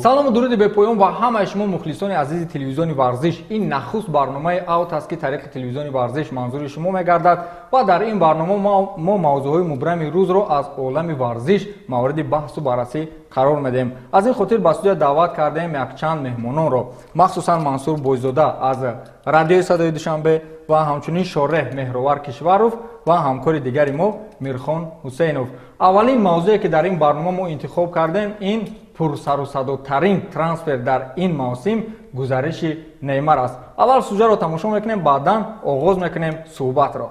Салому дуруди бепоён ба ҳамаи шумо, мухлисони азизи телевизиони Варзиш. Ин нахуст барномаи Аут аст, ки тариқи телевизиони Варзиш манзури шумо мегардад, ва дар ин барнома мо мавзӯъҳои мубрами рӯзро аз олами варзиш мавриди баҳсу баррасӣ қарор медиҳем. Аз ин хотир ба студия даъват кардаем якчанд меҳмононро, махсусан Мансур Бойзода аз Радиои Садои Душанбе ва ҳамчунин шореҳ Меҳровар Кишваров ва ҳамкори дигари мо Мирхон Ҳусейнов. Аввалин мавзӯе, ки дар ин барнома мо интихоб кардем, ин пурсарусадотарин трансфер дар ин мавсим гузариши Неймар аст. Аввал сюжетро тамошо мекунем, баъдан оғоз мекунем суҳбатро.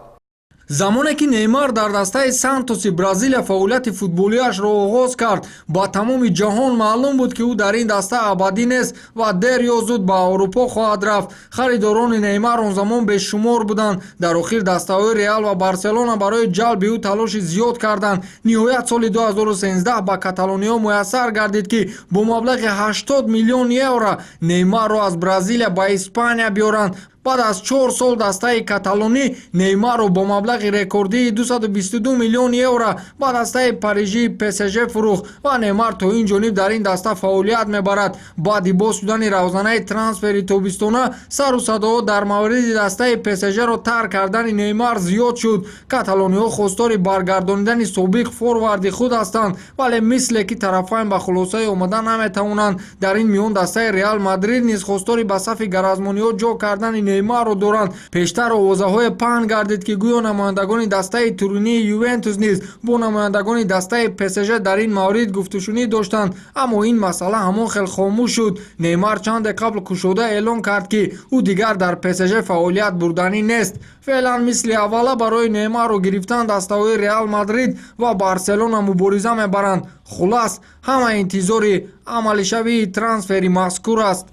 Замоне ки Неймар дар дастаи Сантоси Бразилия фаъолияти футболиашро оғоз кард, ба тамоми ҷаҳон маълум буд, ки ӯ дар ин даста абадӣ нест ва дер ё зуд ба Аврупо хоҳад рафт. Харидорони Неймар он замон бешумор буданд. Дар охир дастаҳои Реал ва Барселона барои ҷалби ӯ талоши зиёд карданд. Ниҳоят соли 2013 ба каталониҳо муяссар гардид, ки бо маблағи 80 миллион евро Неймарро аз Бразилия ба Испания биёранд. Баъд аз 4 сол дастаи каталонӣ Неймарро бо маблағи рекордии 222 миллион евро ба дастаи парижии ПСЖ фурӯхт ва Неймар то ин ҷониб дар ин даста фаъолият мебарад. Баъди боз шудани равзанаи трансфери тобистона сару садоҳо дар мавриди дастаи ПСЖро тарк кардани Неймар зиёд шуд. Каталониҳо хостори баргардонидани собиқ форварди худ ҳастанд, вале мисле ки тарафайн ба хулосае омада наметавонанд. Дар ин миён дастаи Реал Мадрид низ хостори ба сафи гаразмониҳо ҷо кардани Неймарро доранд. Пештар овозаҳое паҳн гардид, ки гӯё намояндагони дастаи туринии Ювентус низ бо намояндагони дастаи ПСЖ дар ин маврид гуфтушунид доштанд, аммо ин масъала ҳамон хел хомӯш шуд. Неймар чанде қабл кушода эълон кард, ки ӯ дигар дар ПСЖ фаъолият бурданӣ нест. Феълан мисли аввала барои Неймарро гирифтан дастаҳои Реал Мадрид ва Барселона мубориза мебаранд. Хулас, ҳама интизори амалишавии трансфери мазкур аст.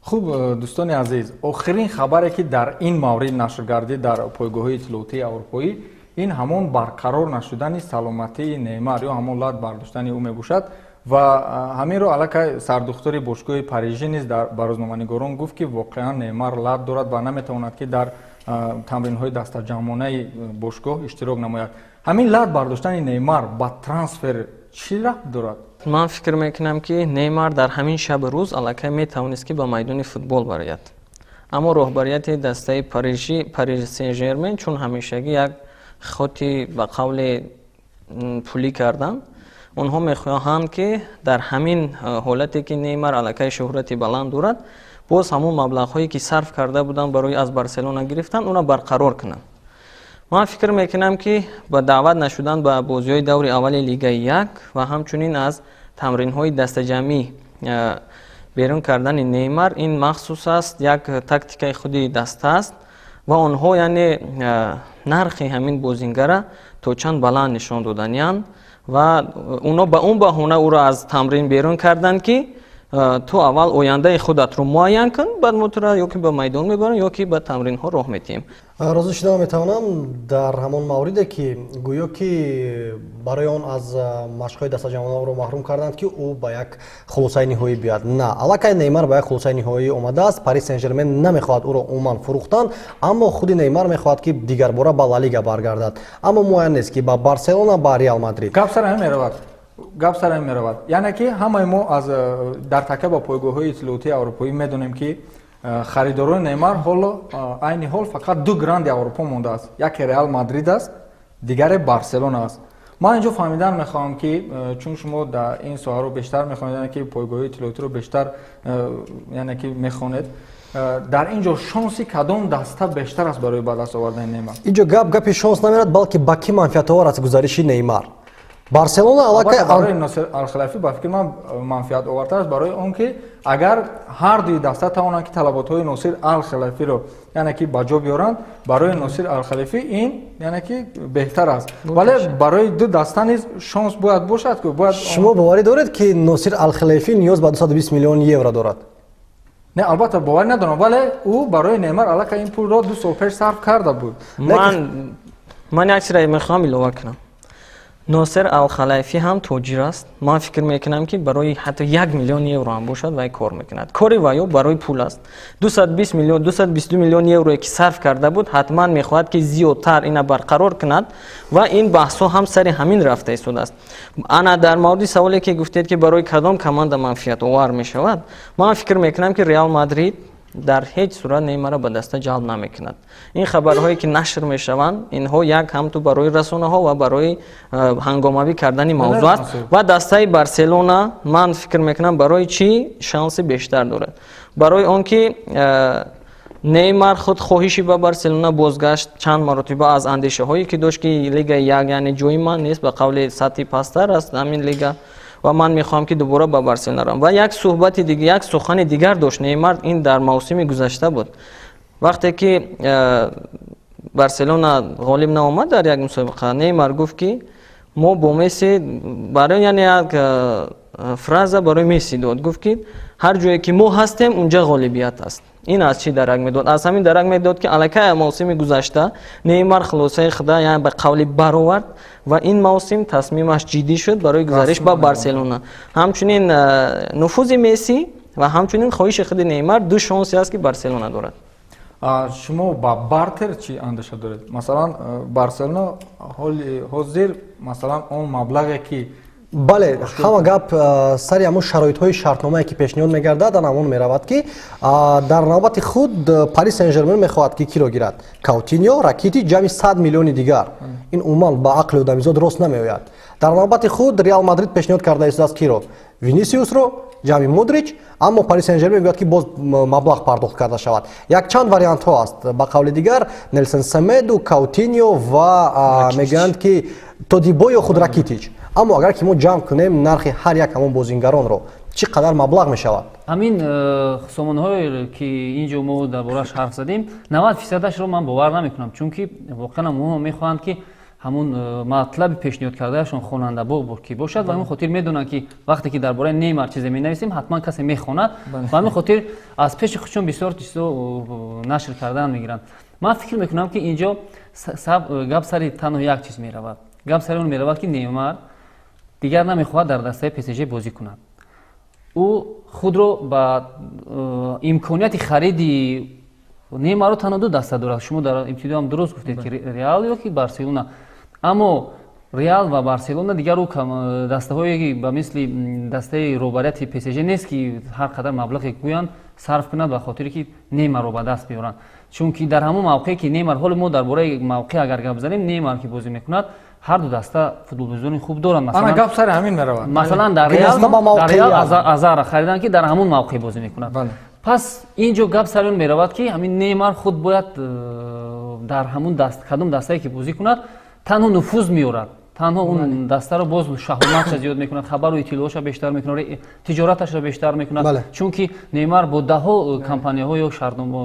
Хуб, дӯстони азиз, охирин хабаре, ки дар ин маврид нашр гардид дар пойгоҳҳои иттилоотии аврупоӣ, ин ҳамон барқарор нашудани саломатии Неймар ё ҳамон лат бардоштани ӯ мебошад. Ва ҳаминро аллакай сардухтури бошгоҳи Парижӣ низ ба рӯзноманигорон гуфт, ки воқеан Неймар лат дорад ва наметавонад, ки дар тамринҳои дастаҷамъонаи бошгоҳ иштирок намояд. Ҳамин лат бардоштани Неймар ба трансфер чӣ рабт дорад? Ман фикр мекунам, ки Неймар дар ҳамин шабу рӯз аллакай метавонист, ки ба майдони футбол барояд, аммо роҳбарияти дастаи парижи Париж Сен Жермен, чун ҳамешагӣ як хоти ба қавли пулӣ карданд, онҳо мехоҳанд, ки дар ҳамин ҳолате, ки Неймар аллакай шӯҳрати баланд дорад, боз ҳамон маблағҳое, ки сарф карда буданд барои аз Барселона гирифтан, онро барқарор кунанд. Ман фикр мекунам, ки ба даъват нашудан ба бозиҳои даври аввали Лигаи як ва ҳамчунин аз тамринҳои дастаҷамъӣ берун кардани Неймар ин махсус аст, як тактикаи худи даста аст ва онҳо яъне нархи ҳамин бозингара то чанд баланд нишон доданианд ва онҳо ба он баҳона ӯро аз тамрин берун карданд, ки ту аввал ояндаи худатро муайян кун, баъд мо туро ё ки ба майдон мебарем, ё ки ба тамринҳо роҳ медиҳем. Розӣ шуда метавонам дар ҳамон мавриде, ки гӯё ки барои он аз машқҳои дастаҷамъонаро маҳрум карданд, ки ӯ ба як хулосаи ниҳоӣ биёяд. На, аллакай Неймар ба як хулосаи ниҳоӣ омадааст. Парис Сен Жермен намехоҳад ӯро умуман фурӯхтан, аммо худи Неймар мехоҳад, ки дигарбора ба Ла Лига баргардад, аммо муайян нест, ки ба Барселона, ба Реал Мадрид. Гап сар ҳамин меравад, гап сар ҳамин меравад, яъне ки ҳамаи мо аз дар такя ба пойгоҳҳои иттилоотии аврупоӣ медонем, ки харидорони Неймар ҳоло айни ҳол фақат ду гранди Аврупо мондааст: яке Реал Мадрид аст, дигаре Барселона аст. Ман инҷо фаҳмидан мехоҳам, ки чун шумо дар ин соҳаро бештар мехонед, яъне ки пойгоҳҳои иттилоотиро бештар яъне ки мехонед, дар ин ҷо шонси кадом даста бештар аст барои ба даст овардани Неймар? Инҷо гап гапи шонс намерад, балки ба кӣ манфиатовар аст гузариши Неймар. Барселона аллакай барои Носир Алхалафӣ, ба фикри ман, манфиатовартар аст, барои он ки агар ҳар дуи даста тавонанд, ки талаботҳои Носир Алхалафиро яъне ки ба ҷо биёранд, барои Носир Алхалифӣ ин яъне ки беҳтар аст, вале барои ду даста низ шонс бояд бошад, ки бояд Шумо боварӣ доред, ки Носир Алхалифӣ ниёз ба 220 миллион евро дорад? Не, албатта, боварӣ надорам, вале ӯ барои Неймар аллакай ин пулро 2 сол пеш сарф карда буд. Ман як чизро мехоҳам илова кунам. Носер Алхалайфӣ ҳам тоҷир аст. Ман фикр мекунам, ки барои ҳатто 1 миллион евро ҳам бошад, вай кор мекунад. Кори вайо барои пул аст. 220 миллион, 222 миллион еврое ки сарф карда буд, ҳатман мехоҳад, ки зиёдтар ина барқарор кунад ва ин баҳсҳо ҳам сари ҳамин рафта истодааст. Ана дар мавриди саволе, ки гуфтед, ки барои кадом команда манфиатовар мешавад, ман фикр мекунам, ки Реал Мадрид дар ҳеҷ сурат Неймарро ба даста ҷалб намекунад. Ин хабарҳое, ки нашр мешаванд, инҳо як ҳамту барои расонаҳо ва барои ҳангомавӣ кардани мавзӯъ аст. Ва дастаи Барселона, ман фикр мекунам, барои чӣ шанси бештар дорад? Барои он ки Неймар худ хоҳиши ба Барселона бозгашт чанд маротиба аз андешаҳое, ки дошт, ки лигаи як, яъне ҷои ман нест, ба қавли сатҳи пасттар аст ҳамин лига ва ман мехоҳам, ки дубора ба Барселона равам. Ва як суҳбати диг, як сухани дигар дошт Неймар, ин дар мавсими гузашта буд, вақте ки Барселона ғолиб наомад дар як мусобиқа, Неймар гуфт, ки мо бо Месси барои, яъне як фраза барои Месси дод, гуфт, ки ҳар ҷое ки мо ҳастем, унҷа ғолибият аст. Ин аз чӣ дарак медод? Аз ҳамин дарак медод, ки аллакай мавсими гузашта Неймар хулосаи худа, яъне ба қавли, баровард ва ин мавсим тасмимаш ҷиддӣ шуд барои гузариш ба Барселона. Ҳамчунин нуфузи Месси ва ҳамчунин хоҳиши худи Неймар ду шонсе аст, ки Барселона дорад. Шумо ба бартер чӣ андеша доред? Масалан, Барселона ҳоли ҳозир, масалан, он маблағе, ки Бале, ҳама гап сари ҳамон шароитҳои шартномае, ки пешниҳод мегардад, ан ҳамон меравад, ки дар навбати худ Пари Сен Жермен мехоҳад, ки киро гирад? Каутиньо, Ракитич ҷамъи 100 миллиони дигар. Ин умуман ба ақли одамизод рост намеояд. Дар навбати худ Реал Мадрид пешниҳод карда истодааст киро? Винисиусро ҷамъи Модрич. Аммо Пари Сен Жермен мегӯяд, ки боз маблағ пардохт карда шавад. Якчанд вариантҳо аст, ба қавли дигар Нелсон Семеду, Каутиньо ва мегӯянд, ки Тодибо ё худ Ракитич. Аммо агар ки мо ҷамъ кунем нархи ҳар як ҳамон бозингаронро, чӣ қадар маблағ мешавад? Ҳамин сомонаҳое, ки ин ҷо мо дар борааш ҳарф задем, 90 фисадашро ман бовар намекунам, чунки воқеан онҳо мехоҳанд, ки ҳамун матлаби пешниҳод кардаашон хонандабоб ки бошад. Ва ҳамин хотир медонанд, ки вақте ки дар бораи Неймар чизе менависем, ҳатман касе мехонад ва ҳамин хотир аз пеши худшон бисёр чизо нашр кардан мегиранд. Ман фикр мекунам, ки ин ҷо гап сари танҳо як чиз меравад. Гап сари он меравад, ки Неймар дигар намехоҳад дар дастаи ПСЖ бозӣ кунад. Ӯ худро ба имконияти хариди Неймарро танҳо ду даста дорад. Шумо дар ибтидоам дуруст гуфтед, ки Реал ё ки Барселона. Аммо Реал ва Барселона дигар ӯ дастаҳое ба мисли дастаи роҳбарияти ПСЖ нест, ки ҳар қадар маблағе гӯянд сарф кунад ба хотире ки Неймарро ба даст биёранд. Чунки дар ҳамон мавқее, ки Неймар, ҳоло мо дар бораи мавқеъ агар гап занем, Неймар ки бозӣ мекунад, ҳар ду даста футболбозони хуб доранд. Гап сари ҳамин меравад. Масалан, дар Реал Азарро хариданд, ки дар ҳамон мавқеъ бозӣ мекунад. Пас ин ҷо гап сари он меравад, ки ҳамин Неймар худ бояд дар ҳамун кадом дастае ки бозӣ кунад, танҳо нуфуз меорад, танҳо он дастаро боз шаҳоматша зиёд мекунад, хабару иттилоотша бештар мекунад, тиҷораташро бештар мекунад. Чунки Неймар бо даҳҳо компанияҳо ё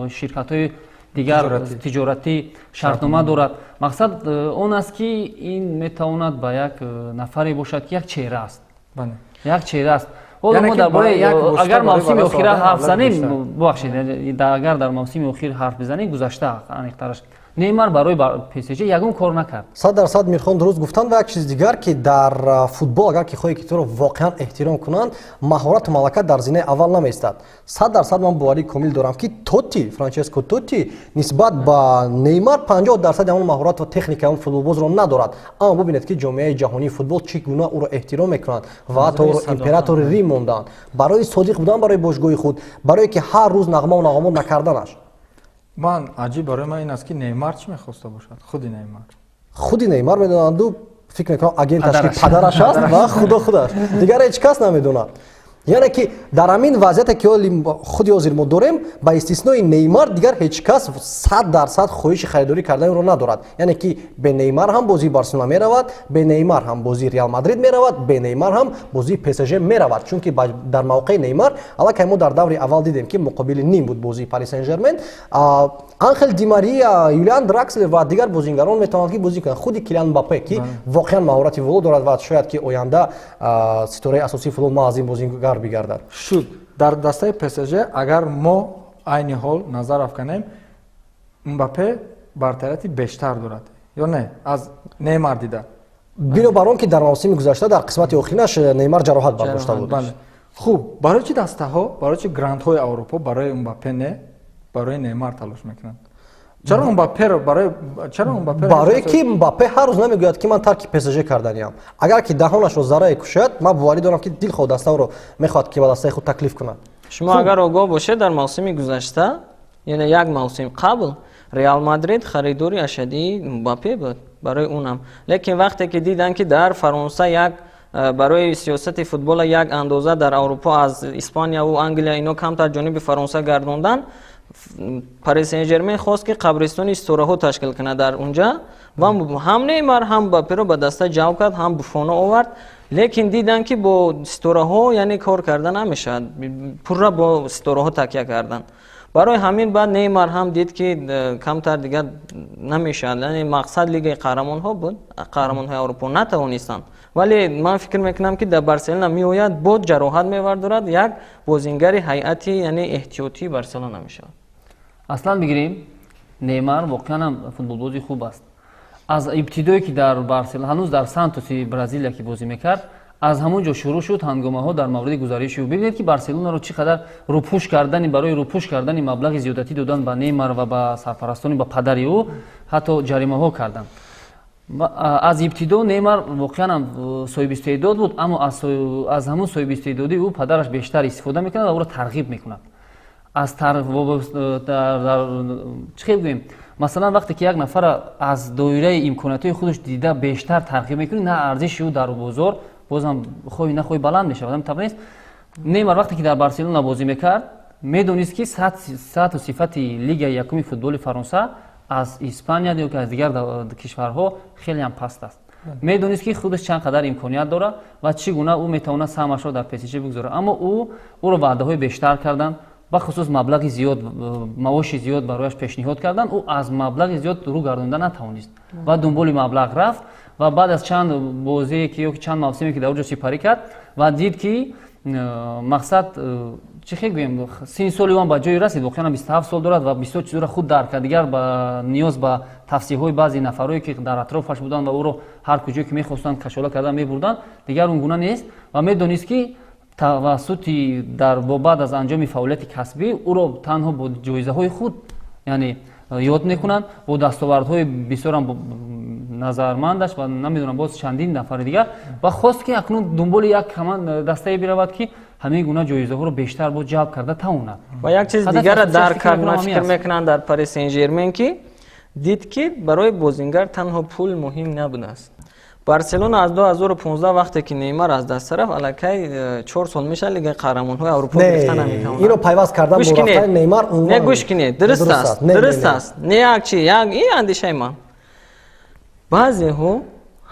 ширкатҳои дигар тиҷоратӣ шартнома дорад. Мақсад он аст, ки ин метавонад ба як нафаре бошад, ки як чеҳра аст, як чеҳра аст. Ҳоло мо дар бораи агар мавсими охира ҳарф занем, бубахшед, агар дар мавсими охир ҳарф бизанем, гузашта аниқтараш, Неймар барои ПСЖ ягон кор накард. 100% Мирхон дуруст гуфтанд. Ва як чизи дигар, ки дар футбол агар ки хоҳе, ки туро воқеан эҳтиром кунанд, маҳорату малака дар зинаи аввал намеистад. 100% ман боварии комил дорам, ки Тоти, Франческо Тоти, нисбат ба Неймар 50% ҳамон маҳорат ва техникаи он футболбозро надорад. Аммо бубинед, ки ҷомеаи ҷаҳонии футбол чӣ гуна ӯро эҳтиром мекунанд ва ҳатто ӯро императори Рим монданд барои содиқ будан барои бошгоҳи худ, барое ки ҳар рӯз нағмаву нағомот накарданаш. Ман аҷиб барои ман ин аст, ки Неймар чӣ мехоста бошад, худи Неймар? Худи Неймар медонанду, фикр мекунам, агенташ, ки падараш аст, ва худо худаш, дигар ҳеҷ кас намедонад. Яъне ки дар ҳамин вазъияте, ки худи ҳозир мо дорем, ба истиснои Неймар дигар ҳеҷ кас 100% хоҳиши харидорӣ кардани ӯро надорад. Яъне ки бе Неймар ҳам бозии Барселона меравад, бе Неймар ҳам бозии Реал Мадрид меравад, бе Неймар ҳам бозии ПСЖ меравад. Чунки дар мавқеи Неймар аллакай мо дар даври аввал дидем, ки муқобили Ним буд бозии Пари Сен Жермен, Анхел Ди Мария, Юлиан Дракслер ва дигар бозингарон метавонанд, ки бозӣ кунанд. Худи Килиан Мбаппе, ки воқеан маҳорати воло дорад ва шояд ки оянда ситораи асосии футбол ма аз ин бозингар бигардад. Шуд. Дар дастаи ПСЖ агар мо айни ҳол назар афканем, Мбаппе бартарияти бештар дорад ё не аз Неймар дида? Бинобар он ки дар мавсими гузашта дар қисмати охиринаш Неймар ҷароҳат бардошта буд. Хуб, барои чӣ дастаҳо, барои чӣ грандҳои Аврупо барои Мбаппе не, барои Неймар талош мекунанд? Чаро Мбапперо барои, чаро Мбаппе? Барое ки Мбаппе ҳар рӯз намегӯяд, ки ман тарки ПСЖ карданиам. Агар ки даҳонашро заррае кушояд, ман боварӣ дорам, ки дилхоҳ дастаро мехоҳад, ки ба дастаи худ таклиф кунад. Шумо агар огоҳ бошед, дар мавсими гузашта, яъне як мавсим қабл, Реал Мадрид харидори ашаддии Мбаппе буд барои унам. Лекин вақте ки диданд, ки дар Фаронса як барои сиёсати футбола як андоза дар Аврупо аз Испанияву Англия ино камтар ҷониби Фаронса гардондан, Пари Сен Жермен хост, ки қабристони ситораҳо ташкил кунад дар унҷа ва ҳам Неймар, ҳам Мбапперо ба даста ҷалб кард, ҳам Буффоно овард. Лекин диданд, ки бо ситораҳо, яъне, кор карда намешавад, пурра бо ситораҳо такя кардан. Барои ҳамин баъд Неймар ҳам дид, ки камтар дигар намешавад. Яъне мақсад Лигаи қаҳрамонҳо буд, қаҳрамонҳои Аврупо натавонистанд. Вале ман фикр мекунам, ки дар Барселона меояд, боз ҷароҳат мевардорад, як бозингари ҳайати, яъне эҳтиётии Барселона мешавад. Аслан бигирем, Неймар воқеан ҳам футболбози хуб аст. Аз ибтидое ки дар Барселона, ҳанӯз дар Сантоси Бразилия ки бозӣ мекард, аз ҳамон ҷо шурӯъ шуд ҳангомаҳо дар мавриди гузариши ӯ. Бибинед, ки Барселонаро чӣ қадар рӯпӯш кардани, барои рӯпӯш кардани маблағи зиёдатӣ додан ба Неймар ва ба сарпарастони, ба падари ӯ ҳатто ҷаримаҳо карданд. Аз ибтидо Неймар воқеан ҳам соҳиби истеъдод буд, аммо аз ҳамон соҳиби истеъдодии ӯ падараш бештар истифода мекунад ва ӯро тарғиб мекунад. Аз чӣ хел гӯем, масалан, вақте ки як нафара аз доираи имкониятҳои худаш дида бештар тарғиб мекунӣ, на арзиши ӯ дар бозор бозам хоҳӣ нахоҳӣ баланд мешавад. Ҳамин тавр нест? Неймар вақте ки дар Барселона бозӣ мекард, медонист, ки сатҳу сифати лигаи якуми футболи Фаронса аз Испания ё аз дигар кишварҳо хеле ҳам паст аст. Медонист, ки худаш чанд қадар имконият дорад ва чӣ гуна ӯ метавонад саҳмашро дар ПСЖ бигузорад. Аммо ӯро ваъдаҳои бештар карданд, бахусус маблағи зиёд, маоши зиёд барояш пешниҳод карданд. Ӯ аз маблағи зиёд рӯ гардонда натавонист ва дунболи маблағ рафт. Ва баъд аз чанд бозие ки ё чанд мавсиме ки дар оҷо сипарӣ кард ва дид, ки мақсад, чӣ хел гӯем, синни соли ӯ ба ҷое расид, воқеан 27 сол дорад ва бисёр чизҳоро худ дарк кард, дигар ба ниёз ба тавсияҳои баъзе нафарое ки дар атрофаш буданд ва ӯро ҳар куҷое ки мехостанд кашола карда мебурданд, дигар он гуна нест. Ва медонист, ки тавассути дар бо баъд аз анҷоми фаъолияти касбӣ ӯро танҳо бо ҷоизаҳои худ, яъне, ёд мекунанд, бо дастовардҳои бисёрам назармандаш ва намедонам, боз чандин нафари дигар. Ва хост, ки акнун дунболи як дастае биравад, ки ҳамин гуна ҷоизаҳоро бештар боз ҷалб карда тавонад. Ва як чиз дигара дарк кард, ман фикр мекунам, дар Пари Сен Жермен, ки дид, ки барои бозингар танҳо пул муҳим набудааст. Барселона аз 2015, вақте ки Неймар аз даста рафт, аллакай 4 сол мешавад, Лигаи қаҳрамонҳои Аврупо гирифта наметавонад. Инро пайваст кардан бо рафтани Неймар. Не, гӯш кинед, дуруст аст, дуруст аст. Не, як чи, як ин андешаи ман. Баъзеҳо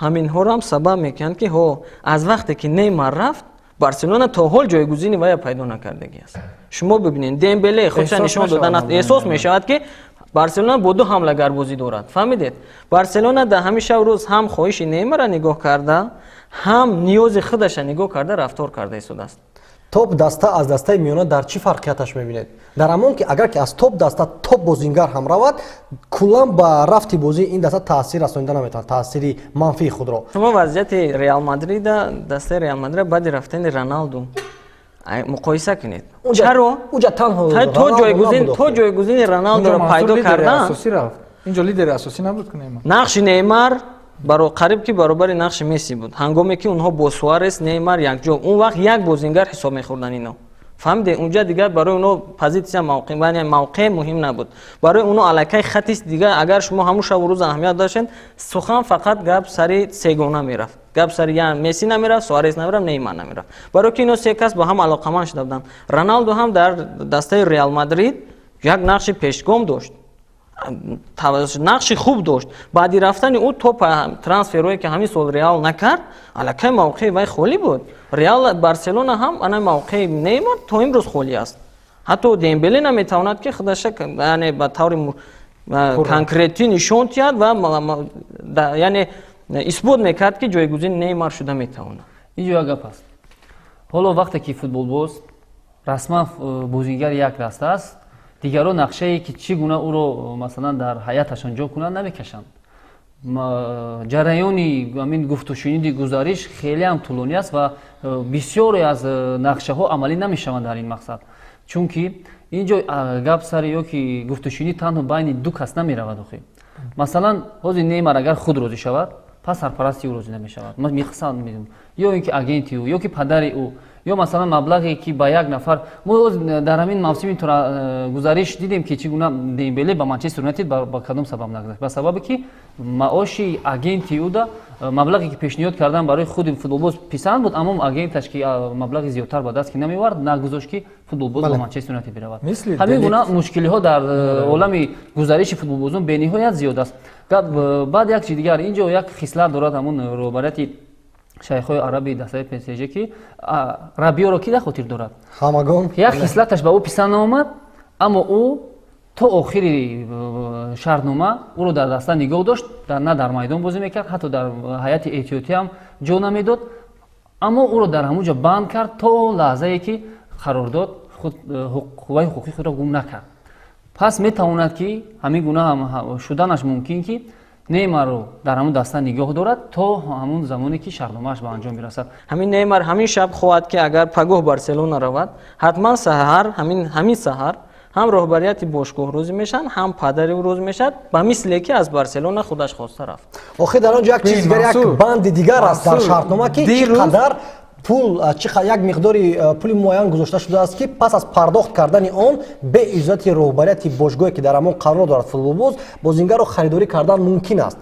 ҳаминҳоро сабаб мекунанд, ки ҳо аз вақте ки Неймар рафт, Барселона то ҳол ҷойгузини вая пайдо накардагӣ аст. Шумо бибинед, Дембеле худша нишон додан, эҳсос мешавад, ки Барселона бо ду ҳамлагар бозӣ дорад. Фаҳмидед? Барселона дар ҳамин шаб рӯз ҳам хоҳиши Неймара нигоҳ карда, ҳам ниёзи худаша нигоҳ карда рафтор карда истодааст. Топ даста аз дастаи миёна дар чӣ фарқияташ мебинед? Дар ҳамон ки агар ки аз топ даста топ бозингар ҳам равад, куллан ба рафти бозии ин даста таъсир расонида наметавонад, таъсири манфии худро. Шумо вазъияти Реал Мадрида, дастаи Реал Мадрида баъди рафтани Роналду муқоиса кунед. Чаро уҷа танҳо то ҷойгузини Роналдуро пайдо кардан Инҷо лидери асосӣ набуд ку Неймар. Нақши Неймар қариб ки баробари нақши Месси буд, ҳангоме ки онҳо бо Суарес, Неймар якҷо, он вақт як бозингар ҳисоб мехӯрданд ино. Фаҳмиде? Унҷа дигар барои оно позитсия, мавқеъ муҳим набуд. Барои оно аллакай хатист дигар. Агар шумо ҳамун шабу рӯз аҳамият доштед, сухан фақат гап сари сегона мерафт, гап сари я Месси намерафт, Суарес намерафт, Неймар намерафт, барои ки ино се кас бо ҳам алоқаманд шуда буданд. Роналду ҳам дар дастаи Реал Мадрид як нақши пешгом дошт, нақши хуб дошт. Баъди рафтани ӯ то трансферое ки ҳамин сол Реал накард, аллакай мавқеи вай холӣ буд. Реал, Барселона ҳам ана мавқеи Неймар то имрӯз холӣ аст. Ҳатто Дембеле наметавонад, ки худаша, яъне, ба таври конкретӣ нишон диҳад ва, яъне, исбот мекард, ки ҷойгузини Неймар шуда метавонад. Инҷо як гап аст. Ҳоло вақте ки футболбоз расман бозигари як даста аст, дигарон нақшае ки чӣ гуна ӯро, масалан, дар ҳайаташон ҷо кунанд, намекашанд. Ҷараёни ҳамин гуфтушуниди гузариш хеле ҳам тӯлонӣ аст ва бисёре аз нақшаҳо амалӣ намешаванд дар ин мақсад, чунки ин ҷо гап сари ё ки гуфтушунид танҳо байни ду кас намеравад. Охи, масалан, ҳозир Неймар агар худ розӣ шавад, пас сарпарасти ӯ розӣ намешавад, миқсад ё ин ки агенти ӯ, ё ки падари ӯ, ё масалан маблағе ки ба як нафар. Мо дар ҳамин мавсими гузариш дидем, ки чӣ гуна Дембеле ба Манчестер Юнайтед ба кадом сабаб нагузашт: ба сабабе ки маоши агенти ӯда, маблағе ки пешниҳод кардан барои худи футболбоз писанд буд, аммо агенташ ки маблағи зиёдтар ба даст ки намеовард, нагузошт, ки футболбоз ба Манчестер Юнайтед биравад. Ҳамин гуна мушкилиҳо дар олами гузариши футболбозон бениҳоят зиёд аст. Баъд як чи дигар: ин ҷо як хислат дорад ҳамун роҳбарияти шайхҳои араби дастаи ПСЖ, ки Рабиёро ки дар хотир дорад? Ҳамагон. Як хислаташ ба ӯ писанд наомад, аммо ӯ то охири шартнома ӯро дар даста нигоҳ дошт, на дар майдон бозӣ мекард, ҳатто дар ҳайати эҳтиётӣ ҳам ҷо намедод, аммо ӯро дар ҳамун ҷо банд кард то лаҳзае ки қарордод худ қувваи ҳуқуқии худро гум накард. Пас метавонад, ки ҳамин гуна шуданаш мумкин, ки Неймарро дар ҳамун даста нигоҳ дорад то ҳамун замоне ки шартномааш ба анҷом бирасад. Ҳамин Неймар ҳамин шаб хоҳад, ки агар пагоҳ Барселона равад, ҳатман саҳар, ҳамин саҳар ҳам роҳбарияти бошгоҳ розӣ мешаванд, ҳам падари ӯ розӣ мешавад, ба мисле ки аз Барселона худаш хоста рафт. Охир, дар он ҷо як чиз дигар, як банди дигар аст дар шартнома, ки чӣ қадар пул, як миқдори пули муайян гузошта шудааст, ки пас аз пардохт кардани он бе иҷозати роҳбарияти бошгоҳе, ки дар ҳамон қарор дорад футболбоз, бозингарро харидорӣ кардан мумкин аст.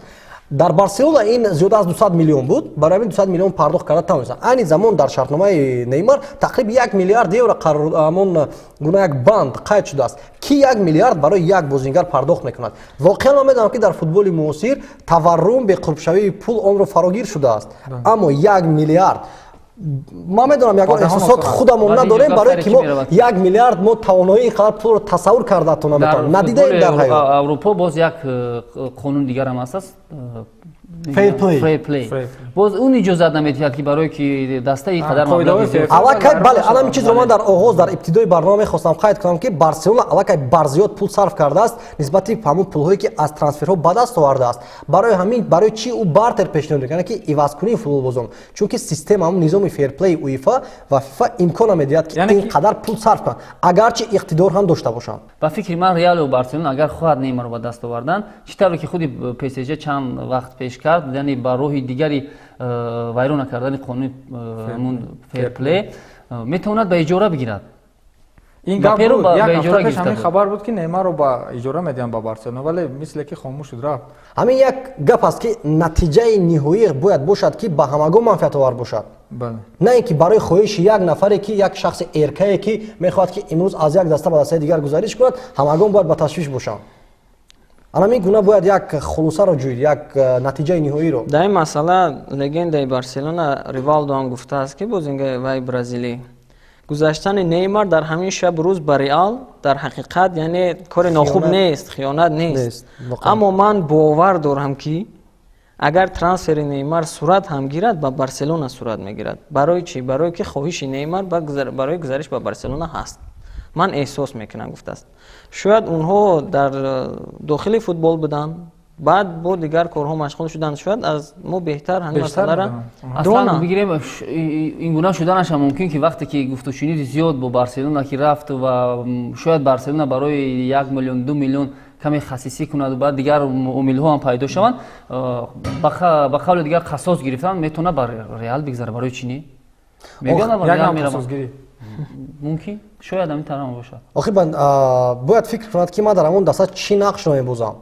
Дар Барселона ин зиёда аз 200 миллион буд, барои ҳамин 200 миллион пардохт карда тавонистанд. Айни замон дар шартномаи Неймар тақрибан 1 миллиард евро ҳамон гуна як банд қайд шудааст. Ки 1 миллиард барои як бозингар пардохт мекунад? Воқеан ман медонам, ки дар футболи муосир таваррум, беқурбшавии пул онро фарогир шудааст, аммо 1 миллиард, ман медонам, ягон эҳсосот худамон надорем, барое ки мо 1 миллиард, мо тавоноии ин қадар пулро тасаввур кардаатон наметавонем, надидаем дар ҳаёт. Аврупо боз як қонун дигарам ҳаст. Fair play. Боз он иҷозат намедиҳад, ки барое ки дастаи қадар Аллакай, бале, ана ҳамин чизро ман дар оғоз, дар ибтидои барнома мехостам қайд кунам, ки Барселона аллакай барзиёд пул сарф кардааст нисбати ҳамун пулҳое, ки аз трансферҳо ба даст овардааст. Барои ҳамин, барои чӣ ӯ бартер пешниҳод мекунад, ки ивазкунии футболбозон? Чунки система, ҳамун низоми фейрплей УЕФА ва ФИФА имкон намедиҳад, ки ин қадар пул сарф кунанд, агарчи иқтидор ҳам дошта бошанд. Ба фикри ман, Реалу Барселона агар хоҳад Неймарро ба даст овардан, чӣ тавре ки худи ПСЖ чанд вақт пеш кард, яъне ба роҳи дигари вайрон накардани қонуни фейрплей, метавонад ба иҷора бигирад. Ин гап буд, як ҳафта пеш ҳамин хабар буд, ки Неймарро ба иҷора медиҳанд ба Барселона, вале мисле ки хомӯш шуд, рафт. Ҳамин як гап аст, ки натиҷаи ниҳоӣ бояд бошад, ки ба ҳамагон манфиатовар бошад, на ин ки барои хоҳиши як нафаре, ки як шахси эркае, ки мехоҳад, ки имрӯз аз як даста ба дастаи дигар гузариш кунад, ҳамагон бояд ба ташвиш бошанд. Ана гуна бояд як хулосаро ҷӯид, як натиҷаи ниҳоиро. Дар ин масъала легендаи Барселона Ривалдо ҳам гуфтааст, ки бозингари вай бразилӣ, гузаштани Неймар дар ҳамин шаб рӯз ба Реал дар ҳақиқат, яъне, кори нохуб нест, хиёнат нест, аммо ман бовар дорам, ки агар трансфери Неймар сурат ҳам гирад, ба Барселона сурат мегирад. Барои чӣ? Барое ки хоҳиши Неймар барои гузариш ба Барселона ҳаст, ман эҳсос мекунам, гуфтааст. Шояд онҳо дар дохили футбол буданд, баъд бо дигар корҳо машғул шуданд, шояд аз мо беҳтар ҳамин масъалара. Аслан бигирем, ин гуна шуданашам мумкин, ки вақте ки гуфтушуниди зиёд бо Барселона ки рафт ва шояд Барселона барои 1 миллион, 2 миллион каме хасисӣ кунад, баъд дигар омилҳо ҳам пайдо шаванд, ба қавли дигар қасос гирифтан, метавонад ба Реал бигзара. Барои чӣ не? Мумкин, шояд ҳамин тавр бошад. Охир бояд фикр кунад, ки ман дар ҳамон даста чӣ нақшро мебозам: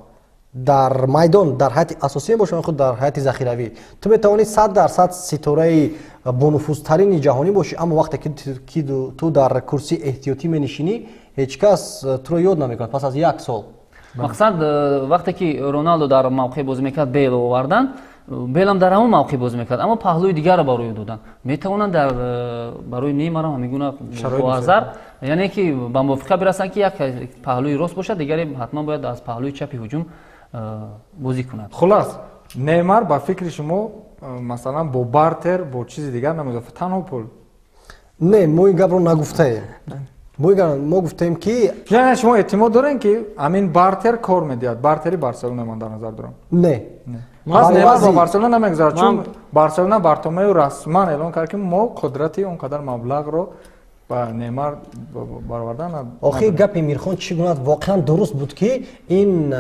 дар майдон дар ҳайати асосӣ мебошам, худ дар ҳайати захиравӣ. Ту метавонӣ 100% ситораи бонуфузтарини ҷаҳонӣ бошӣ, аммо вақте ки ту дар курсии эҳтиётӣ менишинӣ, ҳеҷ кас туро ёд намекунад пас аз як сол. Мақсад, вақте ки Роналдо дар мавқеъ бозӣ мекард, Бейл овардан, Белам дар ҳамон мавқеъ бозӣ мекард, аммо паҳлӯи дигарро барои ӯ доданд. Метавонанд дар барои Неймарам ҳамин гуна азар, яъне ки ба мувофиқа бирасанд, ки як паҳлӯи рост бошад, дигаре ҳатман бояд аз паҳлӯи чапи ҳуҷум бозӣ кунад. Хулас, Неймар, ба фикри шумо, масалан, бо бартер, бо чизи дигар намезоф, танҳо пул? Не, мо ин гапро нагуфтаем. Мо гуфтем, ки Яъне шумо эътимод дорем, ки ҳамин бартер кор медиҳад? Бартери Барселона ман дар назар дорам. Не. Пас Неймар ба Барселона намегузарад, чун Барселона Бартомеу расман эълон кард, ки мо қудрати он қадар маблағро ба Неймар баровардан. Охир, гапи Мирхон чӣ гуна воқеан дуруст буд, ки ин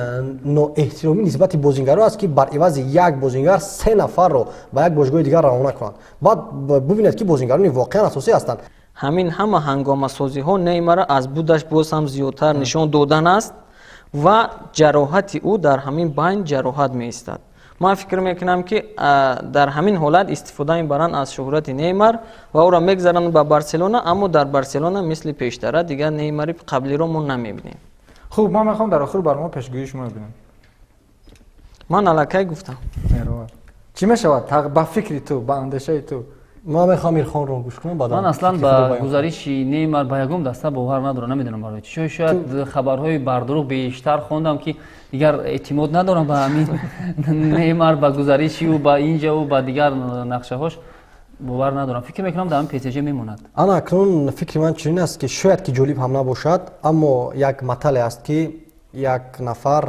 ноэҳтиромӣ нисбати бозингаро аст, ки бар ивази як бозингар се нафарро ба як бошгоҳи дигар равона кунанд. Баъд бубинед, ки бозингарони воқеан асосӣ ҳастанд. Ҳамин ҳама ҳангомасозиҳо Неймарро аз будаш боз ҳам зиёдтар нишон додан аст ва ҷароҳати ӯ дар ҳамин байн ҷароҳат меистад. Ман фикр мекунам, ки дар ҳамин ҳолат истифода мебаранд аз шӯҳрати Неймар ва ӯро мегзаранд ба Барселона, аммо дар Барселона мисли пештара дигар Неймари қаблиро мо намебинем. Хуб, ман мехоҳам дар охир барнома пешгӯии шумо бибинам. Ман аллакай гуфтам. Чӣ мешавад ба фикри ту, ба андешаи ту? Ман мехоҳам Мирхонро гӯш кунам. Ман аслан ба гузариши Неймар ба ягон даста бовар надорам. Намедонам барои чӣ, шояд хабарҳои бардурӯғ бештар хондам, ки дигар эътимод надорам ба ҳамин Неймар, ба гузариши ӯ ба инҷа, ба дигар нақшаҳош бовар надорам. Фикр мекунам, дар ҳамин ПСЖ мемонад. Ана акнун фикри ман чунин аст, ки шояд ки ҷолиб ҳам набошад, аммо як матале аст, ки як нафар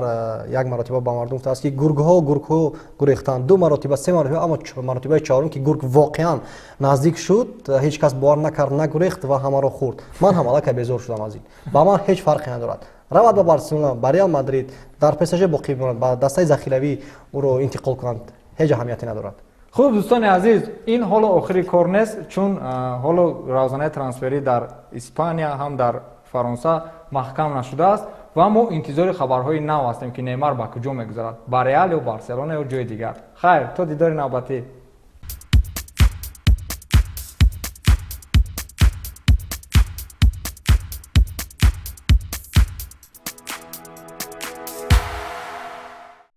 як маротиба ба мардум гуфтааст, ки гургҳо, гургҳо гурехтанд, ду маротиба, се маротиба, аммо маротибаи чаҳорум, ки гург воқеан наздик шуд, ҳеҷ кас бовар накард, нагурехт ва ҳамаро хӯрд. Ман ҳам аллакай безор шудам аз ин. Ба ман ҳеҷ фарқе надорад, равад ба Барселона, ба Реал Мадрид, дар ПСЖ боқӣ бимонад, ба дастаи захиравӣ ӯро интиқол кунанд, ҳеҷ аҳамияте надорад. Хуб, дӯстони азиз, ин ҳоло охири кор нест, чун ҳоло равзанаи трансферӣ дар Испания ҳам, дар Фаронса маҳкам нашудааст ва мо интизори хабарҳои нав ҳастем, ки Неймар ба куҷо мегузарад: ба Реал ё Барселона ё ҷои дигар. Хайр, то дидори навбатӣ.